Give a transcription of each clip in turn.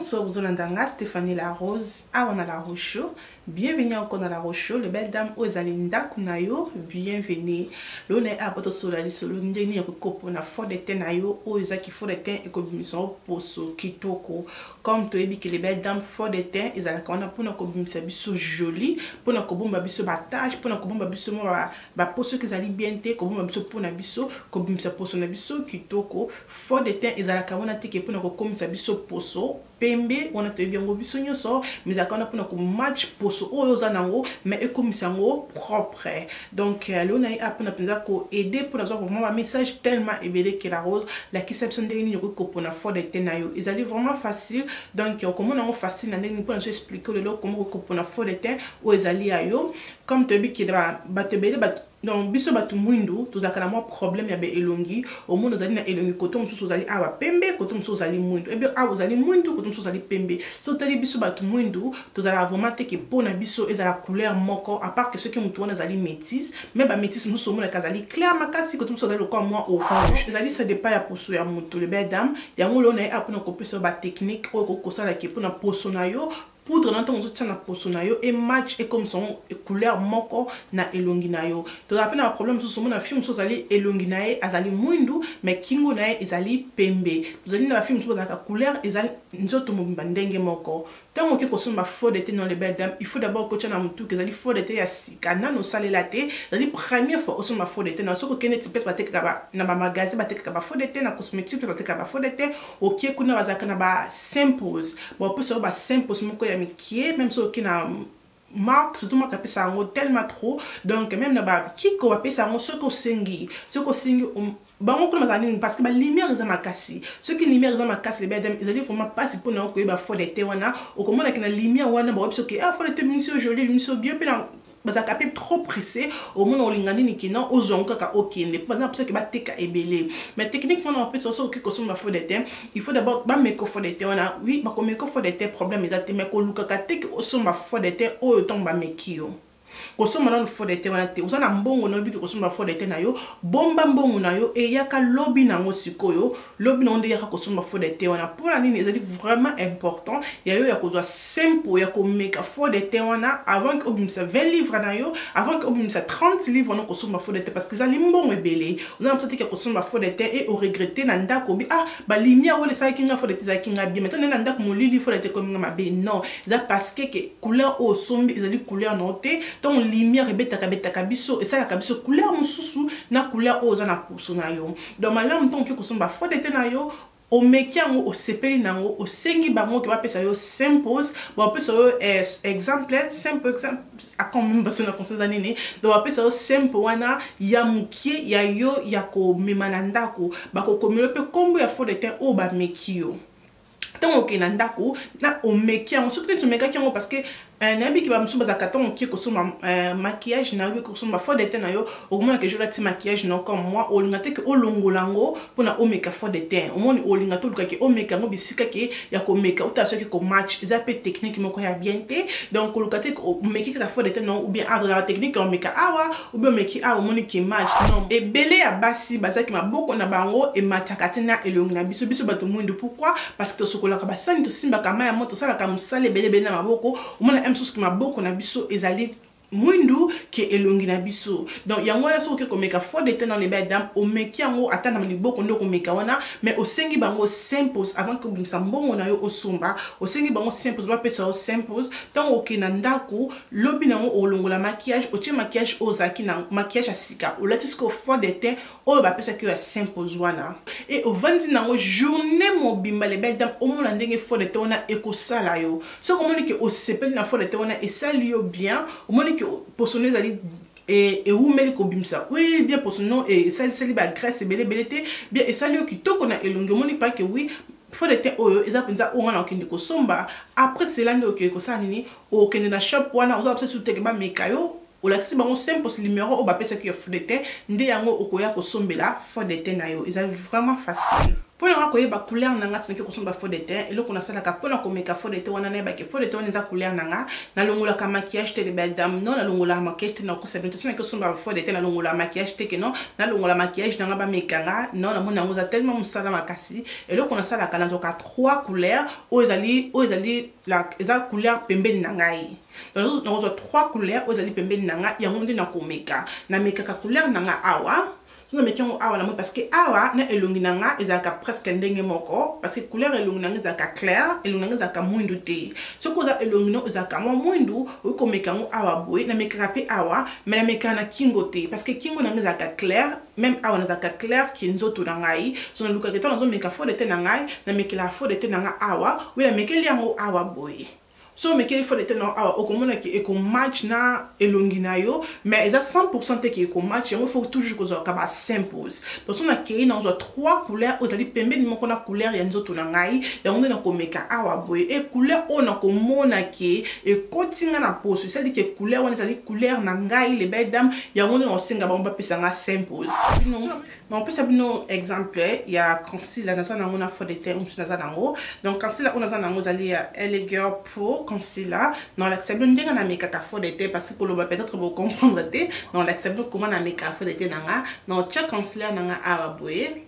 Bonsoir, bozolanda nga Stéphanie La Rose awa na La Rose Show. Bienvenue encore na La Rose Show, les belles dames oyo ezali ndako na yo, bienvenue. Lelo na ye awa po tosolola lisolo ndenge nini ya kopona fond de teint na yo oyo ezaki fond de teint ekobimisa yo poso kitoko. Comme toyebi ke les belles dames, fond de teint ezalaka wana mpona kobimisa biso jolie, mpona kobomba biso ba tache, mpona kobomba biso mwa ba poso soki ezali bien te, kobomba biso mpona biso kobimisa poso na biso kitoko. Fond de teint ezalaka wana te ke mpona kokomisa biso poso pembe, wana toyebi yango biso nyonso, mais ezalaka wana mpona komatch poso oyo oza nango, mais ekomisa yango propre. Donc lelo na ye a mpona mpenza koaider, mpona zwa vraiment bamessage tellement ebele ke La Rose, lakisa biso ndenge nini okoki kopona fond de teint na yo. Ezali vraiment facile, donc okomona yango facile na ndenge nini mpona zo expliquer lelo comment okoki kopona fond de teint oyo ezali ya yo. Comme toyebi ke bato ebele, donc biso bato mwindu tozalaka na mwa problème ya baelongi. Omoni ozali na elongi, koto mosusu ozali awa pembe, koto mosusu ozali mwindu, ebi awa ozali mwindu, koto mosusu ozali pembe. So otali biso bato mwindu, tozalaka vraiment te ke mpo na biso ezala couleur moko, à part que soki motu wana azali métisse. Mais bamétisse mosusu omonaka azali clair makasi, koto mosusu azali lokola mwa orange. Ezali ça dépend ya poso ya moto, les belles dames. Yango lelo na ye mpona kopesa yo batechnique oyo okoki kosalaki mpona poso na yo, poudre na ntango ozotia na poso na yo ematch, ekomisa yango couleur moko na elongi na yo. Tozala mpe na baproblème mosusu, omona fille mosusu azali elongi na ye azali mwindu, mais kingo na ye ezali pembe. Tozali na bafille mosusu bazalaka couleur ezali nzoto mobimba ndenge moko. Ntango okoki kosomba fond de teint dans les belles dames, il faut d'abord kotia na motuka ezali fond de teint ya sika, nano osalela te, ezali première fois osomba fond de teint na. Soki okende ti place batekaka na bamagasin, batekaka bafond de teint na cosmétique, mpe batekaka bafond de teint, okie kuna, bazalaka na basamples, bapesa yo basamples moko ya mikie. Même soki okie na marque, surtout marque apesa yango tellement trop, donc même na bakiko bapesa yango. Soki osengi bango kuna, bazala nini? Parce que balumière eza makasi. Soki lumière eza makasi, les belles, ezali vraiment mpasi mpona yo koyeba fond de teint wana. Okomonaki na lumière wana, bakoyebi soki ah, fond de teint bimisi yo joli, bimisi yo bien. Mpe bazalaka mpe trop pressé, omona olinga nini kina ozwa yango kaka, okende, mpo baza na mposa bateka ebele. Mais technique wana bapesa, soki okoki kosomba fond de teint, il faut d'abord bameka fond de teint wana. Oui, bakomeka fond de teint, problème eza te, mais kolukaka te ke osomba fond de teint oyo ntango bameki yo. Kosomba nanu fond de teint wana te. Oza na mbongo na oyebiki kosomba fond de teint na yo, bomba mbongo na yo, eyaka lobi nango. Sikoyo lobi nango nde eyaka kosomba fond de teint wana. Mpona nini ezali vraiment important ya yo ya kozwa sample, ya komeka fond de teint wana avant ke obimisa 20 livre na yo, avant ke obimisa 30 livre na kosomba fond de teint? Parce que ezali mbongo ebele. Oza na mposa te ke kosomba fond de teint e oregretter na ndako obi ah, balumière wana esalaki nga fond de teint ezalaki nga bien, maintenant na ndako molili, fond de teint ekomi nga mabe. Non, eza parce que ke couleur oyo osombi ezali couleur na yo te. Ntango lumière ebetaka betaka biso, esalaka biso couleur mosusu na couleur oyo oza na poso na yo. Donc malamu ntango okoki kosomba fond de teint na yo, omeki yango, osepeli nango, osengi bango ke bapesa yo samples, bapesa yo exemple, simple exemple akomi baso na français eza nini. Donc bapesa yo sample wana ya mokie ya yo ya komema na ndako, bakokomela mpe nkombo ya fond de teint oyo bameki yo. Ntango okende na ndako na omeki yango, soki neti omekaki yango, parce que nayebiki bamosusu bazalaka, ntango okie kosomba maquillage na yo, kosomba fond de teint na yo, okomona ke olati maquillage na yo comme moi, olinga te ke olongola yango mpona omeka fond de teint. Omoni, olinga te oluka ke omeka yango bisika ke ya komeka, otala soki komatch. Eza mpe technique moko ya bien te. Donc koluka te omeki kaka fond de teint na yo, ou bien azalaka technique ya omeka awa, ou bien omeki awa, omoni ke match. Non, ebele ya basi bazalaki maboko na bango emataka te na elongi na biso, biso bato mwindu. Pourquoi? Parce que tosokolaka basani, tosimbaka mai ya moto, tosalaka mosala ebele ebele na maboko. Omona mosusu maboko na biso ezali mwindu ke elongi na biso. Donc yango wana, soki okoki komeka fond de teint dans les belles dames, omeki yango ata na liboko nde okomeka wana, mais osengi bango samples avant ke obimisa mbongo na yo osomba. Osengi bango samples, bapesa yo samples. Ntango okende na ndako, lobi nango olongola maquillage, otie maquillage oyo ozalaki na maquillage ya sika, olati sikoyo fond de teint oyo bapesaki yo ya samples wana e ovandi nango journée mobimba, les belles dames, omona ndenge fond de teint wana ekosala yo. Soki omoni ke osepeli na fond de teint wana, esali yo bien, omoni ke poso no ezali ewumeli kobimisa, oui, bien, poso no esalisali bagraisse ebele ebele te, bien, esali yo kitoko na elongi, omoni pa ke oui, fond de teint oyo eza mpenza oyo nga na okende kosomba. Après cela nde okende kosala nini? Okende na shop wana, oza bapesa teke bameka yo, olakisi bango samples, numéro oyo bapesaki yo fond de teint, nde yango okoya kosombela fond de teint na yo. Eza vraiment facile. Mpo na nga koyeba couleur na nga, soki kosomba fond de teint, eloko nasalaka mpona komeka fond de teint wana, nayebaki fond de teint wana eza couleur na nga, nalongolaka maquillage te, les belles dames. Non, nalongolaka maquillage te. Nakosa bino te, soki naki kosomba fond de teint, nalongola maquillage te ke non, nalongola maquillage na nga, bameka nga. Non, namoni yango eza tellement mosala makasi. Eloko nasalaka, nazwaka trois couleurs oyo ezali eza couleur pembeni na ngai. Nakozwa trois couleurs oyo ezali pembeni na ngai, yango nde nakomeka. Namekaka couleur na nga awa. So nameki yango awa, namoni, parce que awa na elongi na nga ezalaka presque ndenge moko, parce que couleur elongi na nga ezalaka clair, elongi na nga ezalaka mwindu te. Soki oza elongi no ezalaka mwa mwindu, okoki komeka yango awa boye. Namekaka mpe awa, mais namekaka na kingo te, parce que kingo na nga ezalaka clair. Même awa nazalaka clair ke nzoto na ngai. So nalukaka, ntango nazomeka fond de teint na ngai, namekelaka fond de teint na nga awa. Oyo namekeli yango awa boye, so omekeli fond de teint na awa, okomona ke ekomatch na elongi na yo, mais eza 100% te ke ekomatch yango. Faut toujours kozwaka basamples. Donc so nakei, nazwa trois couleurs oyo ezali pembeni moko na couleur ya nzoto na ngai, yango nde nakomeka awa boye. E couleur oyo nakomona ke ekoti nga na poso, esali ke couleur wana ezali couleur na ngai, les belles dames, yango nde nakosenga bango bapesa nga samples. Napesa bino exemple ya concealer naza nango na fond de teint mosusu naza nango. Donc concealer oyo naza nango ezali ya L.A. Girl Pro Concealer. Nalakisa bino ndenge namekaka fond de teint, parce que koloba peut-être bocomprendre te. Nalakisa bino comment namekaka fond de teint na nga. Naotya concealer na nga awa boye,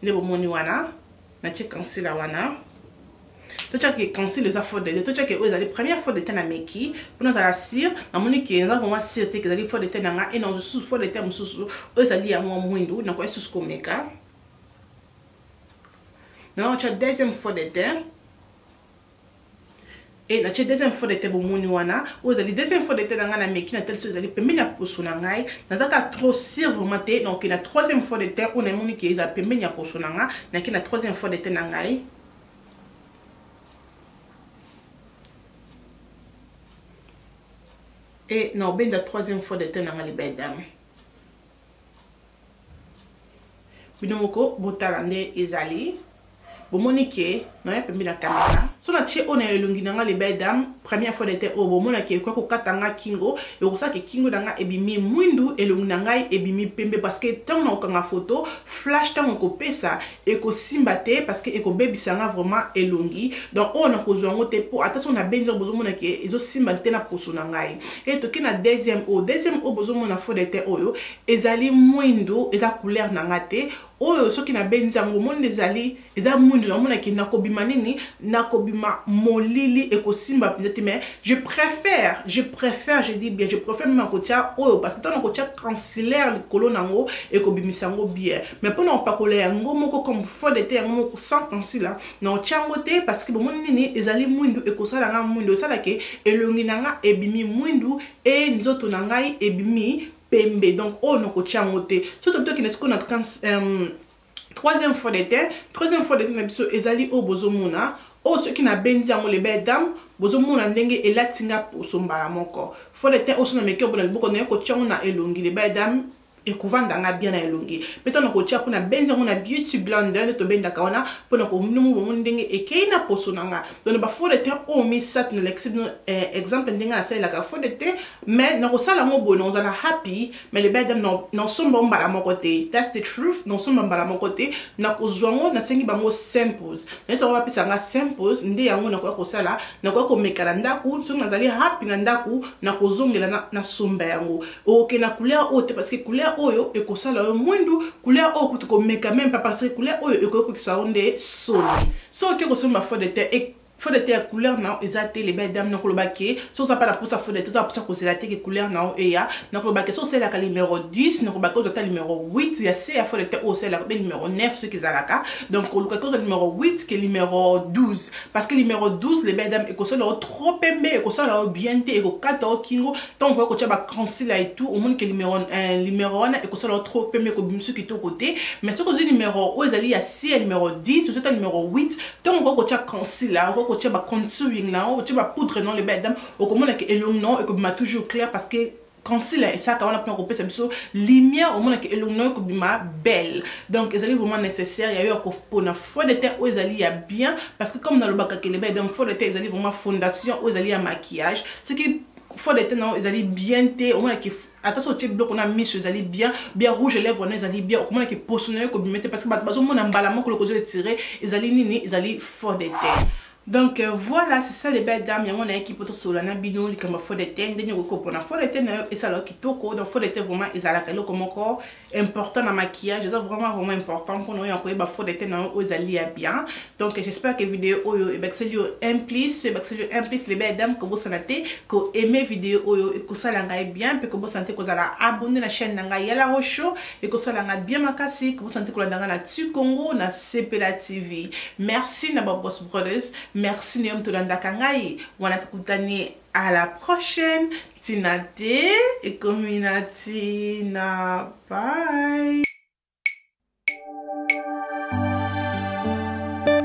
nde bomoni wana natie concealer wana. Totiaki concealer eza fond de teint. Totiaki oyo ezali première fond de teint nameki mpona azala sûre. Namoni ke naza vraiment sûre te ke ezali fond de teint na nga. E na mosusu, fond de teint mosusu oyo ezali ya mwa mwindu, nakoya susu komeka. Naotya deuxième fond de teint. E natie deuxième fond de teint, bomoni wana, oyo ezali deuxième fond de teint na ngai. Nameki na tali so ezali pembeni ya poso na ngai, naza kaka trop sûre vraiment te. Donc na troisième fond de teint oyo namoni ke ezala pembeni ya poso na nga, nake na troisième fond de teint na ngai. E na obenda troisième fond de teint na ngai, les belles dames, bino moko botala nde ezali. Bomoni ke naya pembeni na caméra. So natie oyo na elongi na nga, les belles dames, première fond de teint oyo, bomona ke ekoki kokata nga kingo, ekosalaka kingo na nga ebimi mwindu, elongi na ngai ebimi pembe, parce que ntango na kokanga photo, flash ntango ekopesa ekosimba te, parce que ekobebisa nga vraiment elongi. Donc oyo nakozwa yango te, mpo ata so nabendi yango, bozomona ke ezosimba te na poso na ngai. E toke na deuxième oyo. Deuxième oyo, bozomona fond de teint oyo ezali mwindu, eza couleur na nga te. Oyo soki nabendi yango, omoni ezali eza mwindu, namonaki nakobima nini, nakobima molili, ekosimba mpenza te. Mais je préfère, je préfère, je dis bien je préfère même kotia oyo, parce que ntango nakotia concealer likolo nango, ekobimisa yango bien. Mais mpona kopakola yango moko comme fond de teint, yango moko sans concealer, nakotia yango te, parce que bomoni nini, ezali mwindu, ekosala nga mwindu, esalaki elongi na nga ebimi mwindu e nzoto na ngai ebimi pembe. Donc oyo nakotia yango te. So tobi tokende sikoyo na troisième fond de teint. Troisième fond de teint na biso ezali oyo bozomona oyo. Soki nabendi yango, les belles dames, bozomona ndenge elati nga poso mbala moko. Fond de teint oyo, so nameki obona liboko naye kotia yango na elongi, les belles dames, ekovanda nga bien na elongi. Mpe ntango kotia mpona bendi yango na beauty blender, nde tobendaka wana mpona kominomo, bomoni ndenge ekei na poso na nga. Donc bafond de teint oyo misato nalakisi bino exemple ndenge nasalelaka fond de teint. Mais nakosala yango boye, nakozala happy, mais les belles dames, nasomba mbala moko te. That's the truth, nasomba mbala moko te. Nakozwa yango, nasengi bango samples, nayesi bango bapesa nga samples, nde yango nakoya kosala, nakoya komeka na ndako. Soki nazali happy na ndako, nakozongela nasomba yango. Okoke na couleur oyo te, parce que couleur oyo ekosala yo mwindu. Couleur oyo kutu komeka même pas, parce que couleur oyo ekoki kokisa yo nde soni. So oke kosomba fond de teint, fond de teint ya couleur na yo eza te, les belles dames, nakoloba ke so oza mpa na mposa fond de teint, oza mposa kozela te ke couleur na yo eya. Nakoloba ke so osalelaka numéro 10, nakoloba ke ozwa ata numéro 8 ya se ya fond de teint oyo osalelaka, mpe numéro 9 soki ezalaka. Donc olukaki ozwa numéro 8 ke numéro 12, parce que numéro 12, les belles dames, ekosala yo trop pembe, ekosala yo bien te, ekokata yo kingo ntango okoki kotia baconcealer et tout. Omoni ke numéro wana ekosala yo trop pembe, ekobimisa kitoko te. Mais soki ozwi numéro oyo ezali ya se ya numéro 10, ozwi ata numéro 8, ntango okoki kotia concealer, okoki kotia bacontouring na yo, otia bapoudre non, les belles dames, okomona ke elongi na yo ekobima toujours clair, parce que concealer esaka wana mpona kopesa biso lumière. Omonaki elongi na yo ekobima belle. Donc ezali vraiment nécessaire ya yo ya kopona fond de teint oyo ezali ya bien, parce que comme nalobaka ke, les belles dames, fond de teint ezali vraiment fondation oyo ezali ya maquillage. Soki fond de teint na yo ezali bien te, omonaki Ata soki otie biloko na miso ezali bien bien, rouge lèvre wana ezali bien, okomona ke poso na yo ekobima te, parce que bato bazomona mbala moko loko ozo etire ezali nini, ezali fond de teint. Donc voilà, c'est ça, les belles dames. Yango nayeki mpo tosolola na bino likambo ya fond de teint, ndenge okoki kopona fond de teint na yo esalaka kitoko. Donc fond de teint vraiment ezalaka eloko moko important na maquillage, eza vraiment vraiment important mpona oyo ya koyeba fond de teint na yo oyo ezali ya bien. Donc j'espère que vidéo oyo ebakiseli yo un plus, ebakiseli yo un plus, les belles dames. Kobosana te koaime vidéo oyo, ekosala ngai bien, mpe kobosana te kozala abonné na chaîne na ngai ya La Roche, ekosala ngai bien makasi. Kobosana te kolanda ngai na Tu Congo na Sepela TV. Merci na Babos Brothers, merci na yo moto olandaka ngai wana. Tokutani à la prochaine. Ntina te ekomi na ntina. Bye.